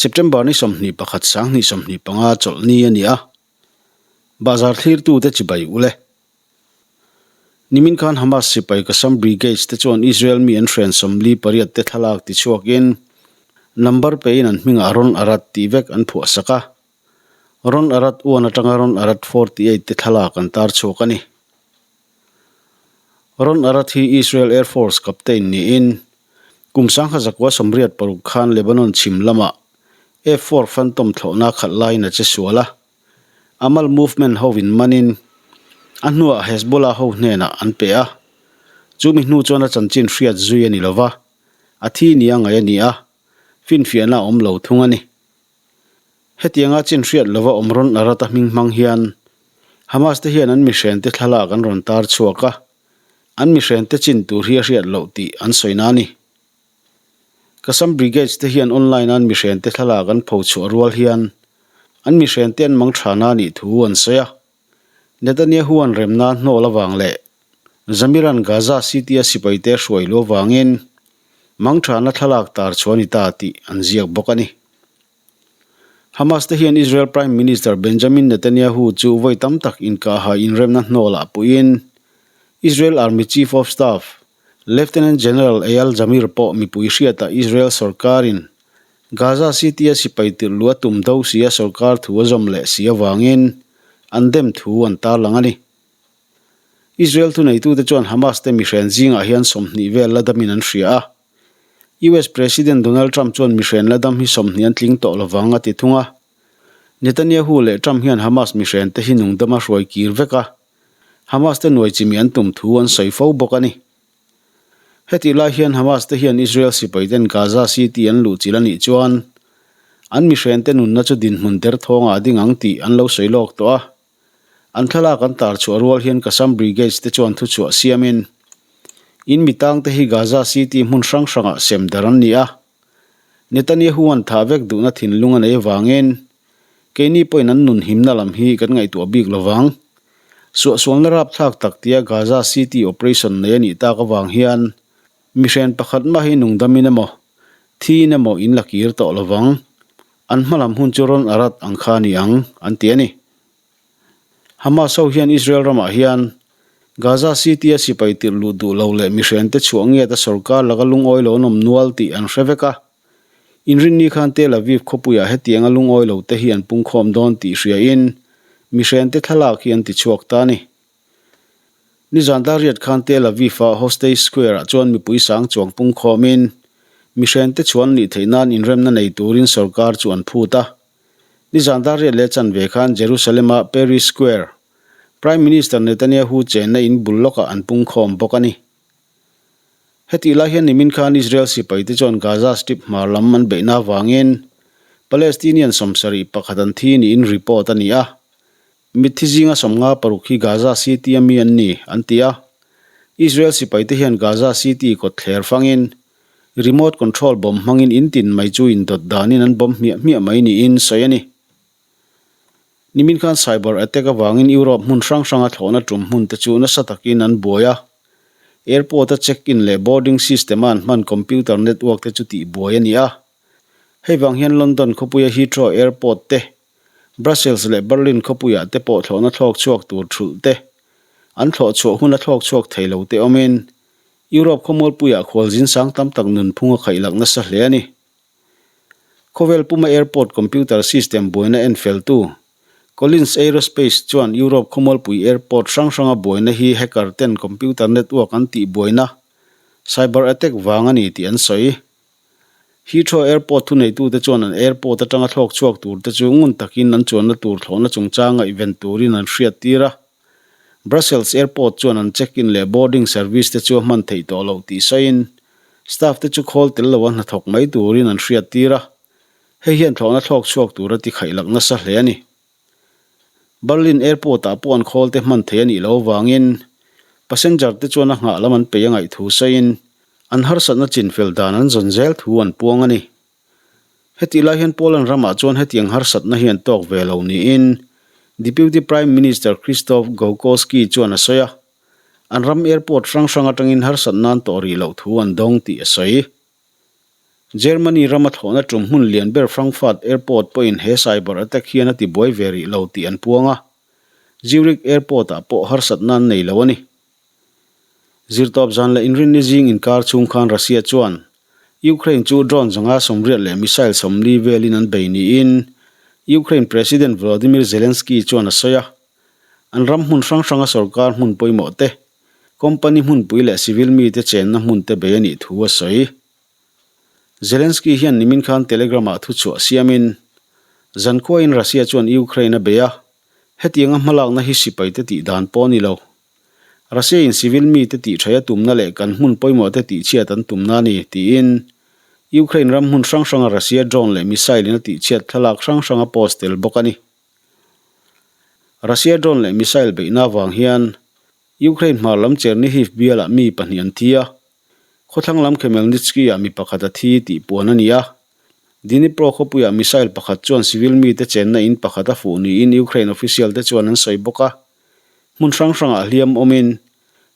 September ni 21 2025 chawlhni a ni a, Bahzar thlirtute chibai ule. Nimin khan Hamas sipai Qassam Brigades te chuan Israel mi an hren 48 te thlalak tichhuakin number pein an hmingah Ron Arad tih vek an phuah sak a. Ron Arad 1 atanga Ron Arad 48 te thlalak an tar chhuak a ni. Ron Arad hi Israel Air Force captain niin kum 1986 khan Lebanon chhim lamah F-4 Phantom thlawhna khalh laiin a che sual a. Amal Movement hovin manin a hnuah Hezbollah ho hnenah an pe a. Chumi hnu chuan a chanchin hriat zui a ni lova, a thi nia ngaih a ni a, finfiahna a awm lo thung a ni. Hetianga chin hriat lova awm rawn Arata hming hmang hian Hamas te hian an mihrente thlalak an rawn tar chhuak a, an mihrente chin tur hi a hriat loh tih an sawina a ni. Qassam Brigades te hian online a an mihrente thlalak an pho chhuah rual hian an mihrente an mang thana a nih thu an sawi a. Netanyahu an remna hnawl avang leh Zamir-a'n Gaza City a sipaite a hruai luh avangin mang thana thlalak tar chhuah a ni ta tih an ziak bawk a ni. Hamas te hian Israel Prime Minister Benjamin Netanyahu chu vawi tam tak inkaha inremna hnawlah puiin Israel Army Chief of Staff Lieutenant General Eyal Zamir pawh mipui hriatah Israel sorkarin Gaza City-a sipai tirh luh a tum do sia sorkar thu a zawm leh si avangin an dem thu an tarlang a ni. Israel thuneitute chuan Hamas te mihren zingah hian 20 vel la damin an hria a. US President Donald Trump chuan mihren la dam hi 20 an tling tawh lovang a ti thung a. Netanyahu leh Trump hian Hamas mihren te hi nungdama hruai kir vek a. Hamas te nuai chimi an tum thu an sawi fo bawk a ni. Hetih lai hian Hamas te hian Israel sipai ten Gaza City an luh chilh a nih chuan an mihren te nunna chu dinhmun derthawngah a ding ang tih an lo sawi lawk tawh a. An thlalak an tar chhuah rual hian Qassam Brigades te chuan thuchhuah siamin in mi tang te hi Gaza City hmun hrang hrangah sem dar an ni a. Netanyahu an thah vek duhna thinlung a nei avangin Keini pawhin an nun himna lam hi kan ngaihtuah bik lo vang. Suahsualna rapthlak tak tia Gaza City operation nei a nih tak avang hian mihren pakhat mah hi nungdamin emaw, thiin emaw in la kir tawh lo vang. An hma lam hun chu rawn a rat ang kha a ni ang, an ti a ni. Hamas ho hian Israel ramah hian Gaza City-a sipai tirh luh duh lo leh mihrente chhuah ngiat a sorkar laka lungawi lo an awm nual tih an hre vek a. Inrinni khan Tel Aviv khawpuiah hetianga lungawi lo te hi an pungkhawm dawn tih hriain mihrente thlalak hi an ti chhuak ta a ni. Nizan Dariat khan Tel Aviv-a Hostage Square-ah chuan mipui sang chuang pungkhawmin mihrente chhuan nih theih nan inremna nei turin sorkar chu an phut a. Nizan Dariat leh chanve khan Jerusalem-a Peres Square, Prime Minister Netanyahu chenna in bul lawkah an pungkhawm bawk a ni. Hetih lai hian nimin khan Israel sipaite chuan Gaza Strip hmar lam an beihna avangin Palestinian 71 an thi niin report a ni a. Mitthi zinga 56 hi Gaza City a mi an ni, an ti a. Israel sipaite hian Gaza City kawt thler fangin remote control bomb hmangin in tin mai chu indawt danin an bomb hmiah hmiah mai niin sawi a ni. Nimin khan cyber attack avangin Europe hmun hrang hranga thlawhna tum hmun te chu nasa takin an buai a. Airport-a check-in leh boarding system-a an hman computer network te chu tihbuai a ni a. Hei vang hian London khawpuia Heathrow Airport te, Brussels leh Berlin khawpuiah te pawh thlawhna thlawk chhuak tur thulh te, an thlawh chhuah huna thlawk chhuak thei lo te awmin Europe khawmualpuiah khualzin sang tam tak nunphung a khaihlak nasa hle a ni. Khawvel puma airport computer system buaina enfeltu Collins Aerospace chuan Europe khawmualpui airport hrang hranga buaina hi hacker ten computer network an tih buaina cyber attack vang a ni tih an sawi. Heathrow Airport thuneitute chuan an airport atanga thlawk chhuak tur te chu ngun takin an chuanna tur thlawhna chungchang ngaihven turin an hriat tir a. Brussels Airport chuan an check-in leh boarding service te chu a hman theih tawh loh tih sawiin staff te chu khawl tel loa hnathawk mai turin an hriat tir a, hei hian thlawhna thlawk chhuak tura ti khaih lak nasa hle a ni. Berlin Airport ah pawh an khawl te hman theih a nih loh avangin passenger te chuan a nghah lam an peih a ngaih thu sawiin an harsatna chinfel dan an zawn zel thu an puang a ni. Hetih lai hian Poland ramah chuan hetiang harsatna hi an tawk ve lo niin Deputy Prime Minister Krzysztof Gawkowski chuan a sawi a. An ram airport hrang hrang atangin harsat nan tawh rih loh thu an dawng tih a sawi. Germany rama thlawhna tum hmun lian ber Frankfurt Airport pawhin he cyber attack hian a tibuai ve rih lo tih an puang a, Zurich Airport-ah pawh harsatna an nei lo a ni. Zirtawp zan leh inrinni zing inkar chhung khan Russia chuan Ukraine chu drone zanga 80 leh missile 40 velin an bei niin Ukraine President Volodymyr Zelensky chuan a sawi a. An ram hmun hrang hranga sorkar hmun pawimawh te, company hmunpui leh civil mite chenna hmun te bei a nih thu a sawi. Zelensky hian nimin khan Telegram-ah thuchhuah siamin, Zankhuain Russia chuan Ukraine a bei a, hetianga hmalakna hi sipaite tih dan pawh a ni lo. Russia-in civil mite tihṭhaih a tumna leh kan hmun pawimawhte tihchhiat an tumna a ni, tiin Ukraine ram hmun hrang hranga Russia drone leh missile-in a tihchhiat thlalak hrang hrang a post tel bawk a ni. Russia drone leh missile beihna avang hian Ukraine hmar lam Chernihiv bialah mi pahnih an thi a, khawthlang lam Khmelnytskyi-ah mi pakhat a thi tih puan a ni a. Dnipro khawpuiah missile pakhat chuan civil mite chenna in pakhat a fuh niin Ukraine official te chuan an sawi bawk a. Hmun hrang hrangah hliam awmin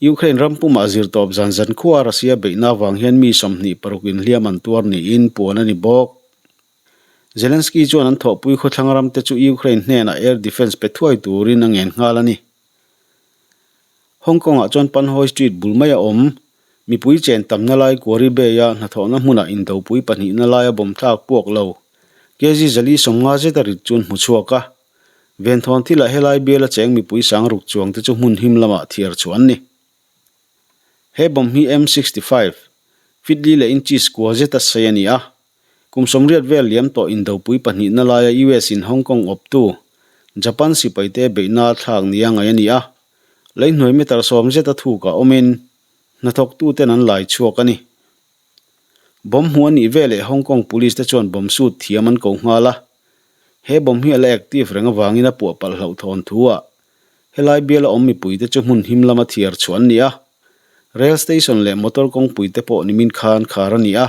Ukraine ram pumah zirtawp zan zan khua Russia beihna avang hian mi 26 in hliam an tuar niin puan a ni bawk. Zelensky chuan an thawhpui khawthlang ramte chu Ukraine hnenah air defence pe thuai turin a ngen nghal a ni. Hong Kong-ah chuan Panhoi Street bul mai a awm. Mipui chen tamna lai Quarry Bay-a hnathawhna hmunah indopui pahnihna laia bawm thlak puak lo. KG 450 zeta rit chu an hmu chhuak a. Venthawn thilah helai biala cheng mipui sangruk chuangte chu hmun him lamah thiar chhuah an ni. He bawm hi M65, feet li leh inches kua zeta sei a ni a. Kum 80 vel liam tawh indopui pahnihna laia US in Hong Kong awptu Japan sipaite beihna thlak nia ngaih a ni a, leihnuai meter 10 zeta thukah awmin hnathawktuten an lai chhuak a ni. Bomb hmuh a nih veleh Hong Kong Police te chuan bomb sut thiam an ko nghal a, he bomb hi a la active reng avangin a puah palh hlauh thawn thu ah helai biala awm mipuite chu hmun him lama thiar chhuah an ni a, rail station leh motor kawngpuite pawh nimin khan khar a ni a.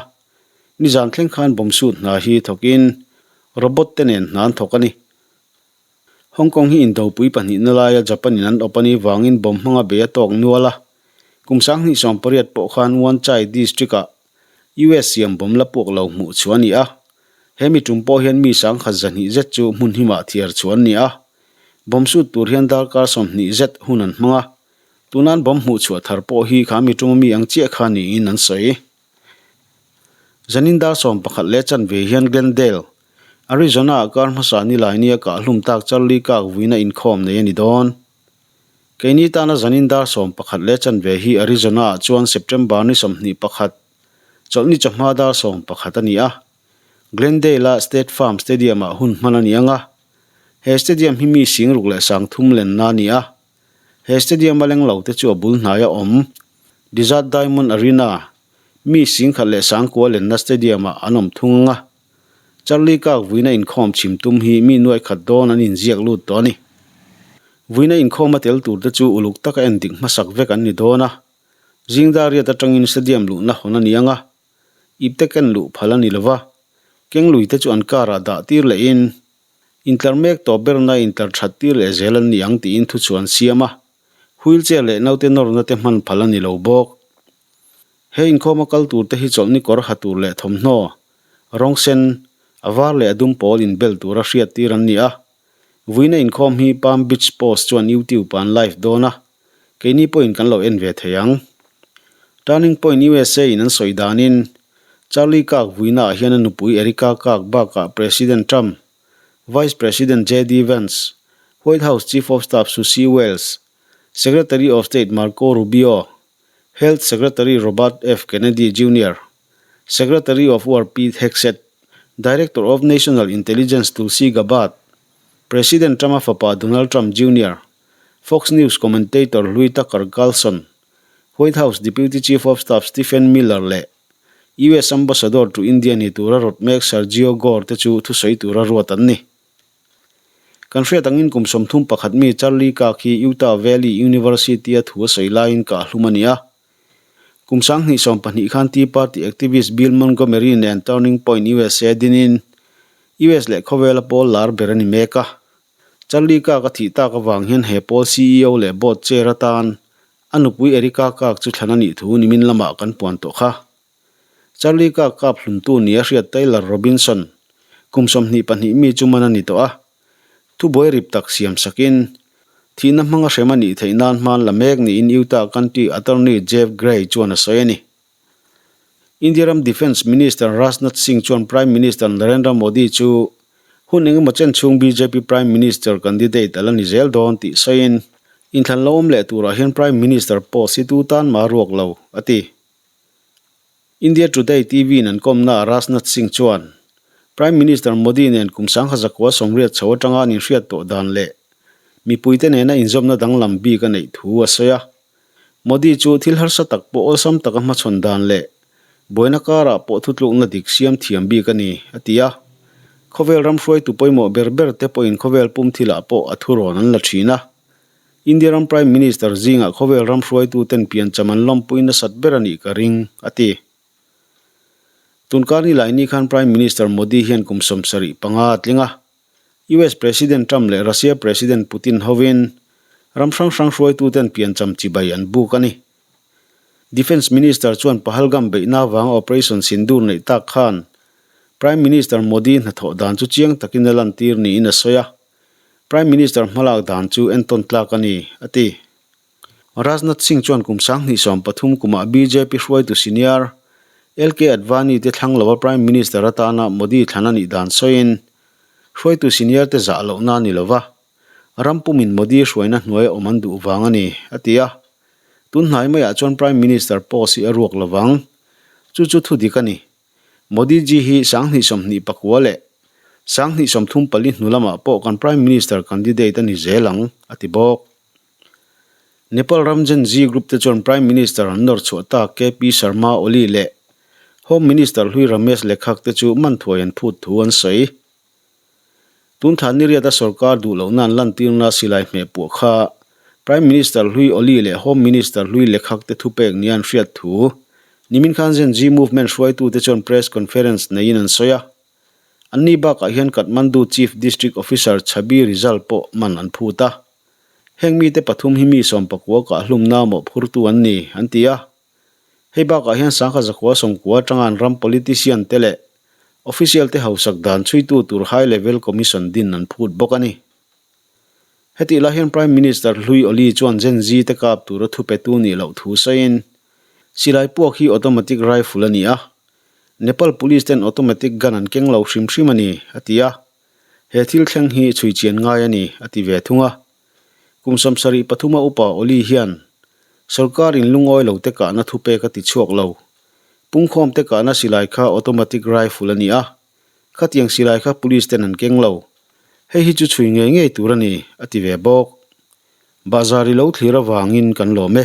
Nizan thleng khan bomb sut hna hi thawkin robot te nen hna an thawk a ni. Hong Kong hi indopui pahnihna laia Japan in an awp a nih vangin bomb hmanga bei a tawk nual a. Kum 2018 pawh khan Wan Chai District ah US siam bomb la puak lo hmuh chhuah a ni a. He mi tum pawh hian mi 1200 zet chu hmun himah thiar chhuah an ni a. Bomb sut tur hian darkar 20 zet hun an hmang a. Tunan bomb hmuh chhuah thar pawh hi kha mi tuma mi ang chiah kha niin an sawi. Zanin dar 11 leh chanve hian Glendale, Arizona-ah kar hmasa nilai nia kah hlum tak Charlie Kirk vuina inkhawm nei a ni dawn. Keini tana zanin dar 11 leh chanve hi Arizona-ah chuan September ni 21, chawlhni chawhma dar 11 a ni a. Glendale-a State Farm Stadium-ah hun hman a ni ang a. He stadium hi mi 63,000 lenna a ni a. He stadium-a leng lo te chu a bul hnaia awm Desert Diamond Arena, mi 10,009 lenna stadium-ah an awm thung ang a. Charlie Kirk vuina inkhawm chhim tum hi mi nuaikhat dawn an inziak lut tawh a ni. Vuina inkhawma tel tur te chu uluk taka en dik hmasak vek an ni dawn a. Zing dar riat atangin stadium luhna hawn a ni ang a. Ipte ken luh phal a ni lova. Keng lui te chu an car-ah dah tir lehin Intlar mek tawp berna intlar that tir leh zel an ni ang tiin thu chu an siam a, wheelchair leh naute nawrna te hman phal a ni lo bawk. He inkhawma kal tur te hi chawlhni kawr ha tur leh thawmhnaw, rawng sen, a var leh a dum pawl inbel tura hriat tir an ni a. Vuina inkhawm hi Palm Beach Post chuan YouTube ah an live dawn a, keini pawhin kan lo en ve thei ang. Turning Point USA in an sawi danin, Charlie Kirk vuinaah hian a nupui Erika Kirk bakah President Trump, Vice President JD Vance, White House Chief of Staff Susie Wiles, Secretary of State Marco Rubio, Health Secretary Robert F. Kennedy Junior, Secretary of War Pete Hegseth, Director of National Intelligence Tulsi Gabbard, President Trump-a fapa Donald Trump Junior, Fox News commentator hlui Tucker Carlson, White House Deputy Chief of Staff Stephen Miller leh US Ambassador to India ni tura rawt mek Sergio Gor te chu thusawi tura ruat an ni. Kan hriat angin kum 31 mi Charlie Kirk hi Utah Valley University-a thu a sawi laiin kah hlum a ni a. Kum 2020 khan Tea Party activist Bill Montgomery nen Turning Point USA dinin US leh khawvela pawl lar ber a ni mek a. Charlie Kirk a thih tak avang hian he pawl CEO leh board chair atan a nupui Erika Kirk chu thlan a nih thu nimin lamah kan puan tawh kha. Charlie Kirk kap hlumtu nia hriat Tyler Robinson, kum 22 mi chu man a ni tawh a. Thubuai rip tak siam sakin, thihna hmanga hrem a nih theih nan hman la mek niin Utah County Attorney Jeff Gray chuan a sawi a ni. India ram Defence Minister Rajnath Singh chuan Prime Minister Narendra Modi chu hun engemaw chen chhung bjp Prime Minister candidate a la ni zel dawn tih sawiin, inthlan lo awm leh turah hian Prime Minister post hi tu tan mah a ruak lo, a ti. India Today TV in an kawmnaah Rajnath Singh chuan Prime Minister Modi nen kum 1980 chho atanga an inhriat tawh dan leh mipuite nena inzawmna danglam bik a neih thu a sawi a. Modi chu thil harsa tak pawh awlsam taka hmachhawn dan leh buaina karah pawh thutlukna dik siam thiam bik a ni, a ti a. Khawvel ram hruaitu pawimawh ber ber te pawhin khawvel pum thilah pawh a thurawn an la thin a. India ram Prime Minister zingah khawvel ram hruaitu ten piancham an lawmpui nasat ber a nih ka ring, a ti. Tunkar ni laini khan Prime Minister Modi hian kum 75 a tling a. US President Trump leh Russia President Putin hovin ram hrang hrang hruaituten piancham chibai an buk a ni. Defence Minister chuan Pahalgam beihna avanga Operation Sindoor neih tak khan Prime Minister Modi hnathawh dan chu chiang takin a lantir niin a sawi a, Prime Minister hmalak dan chu entawn tlak a ni, a ti. Rajnath Singh chuan kum 2013 kumah bjp hruaitu senior LK Advani te thlang lova Prime Minister atana Modi thlan a nih dan sawiin, hruaitu senior te zah lohna a ni lova, ram pumin Modi hruaina hnuaia awm an duh vang a ni, a ti a. Tun hnai maiah chuan Prime Minister post hi a ruak lovang. Chu chu thudik a ni. Modi ji hi 2029 leh 2034 hnu lamah pawh kan Prime Minister candidate a ni zel ang, a ti bawk. Nepal ram Gen Z group te chuan Prime Minister an nawr chhuah tak KP Sharma Oli leh Home Minister hlui Ramesh Lekhak te chu man thuai an phut thu an sawi. Tun thla ni riata sorkar duh lohna an lantirna silai hmeh puah kha Prime Minister hlui Oli leh Home Minister hlui Lekhak te thupek nia an hriat thu nimin khan Gen Z movement hruaitute chuan press conference neiin an sawi a. Anni bakah hian Kathmandu Chief District Officer Chhabi Rizal pawh man an phut a. Heng mite pathum hi mi sawmpakua kah hlumna mawhphurtu an ni, an ti a. Hei bakah hian 1990 atanga an ram politician te leh official te hausak dan chhuitu tur high level commission din an phut bawk a ni. Hetih lai hian Prime Minister Hlui Oli chuan Gen Z te kap tura thupetu nih loh thu sawiin, Silai puak hi automatic rifle a ni a, Nepal police ten automatic gun an keng lo hrim hrim a ni, a ti a. He thil thleng hi chhui chian ngai a ni, a ti ve thung a. Kum 73 a upa Oli hian sorkar in lungawi lo te kahna thupek a ti chhuak lo. Pungkhawm te kahna silai kha automatic rifle a ni a, khatiang silai kha police ten an keng lo. Hei hi chu chhui ngei ngei tur a ni, a ti ve bawk. Bahzar i lo thlir avangin kan lawm e.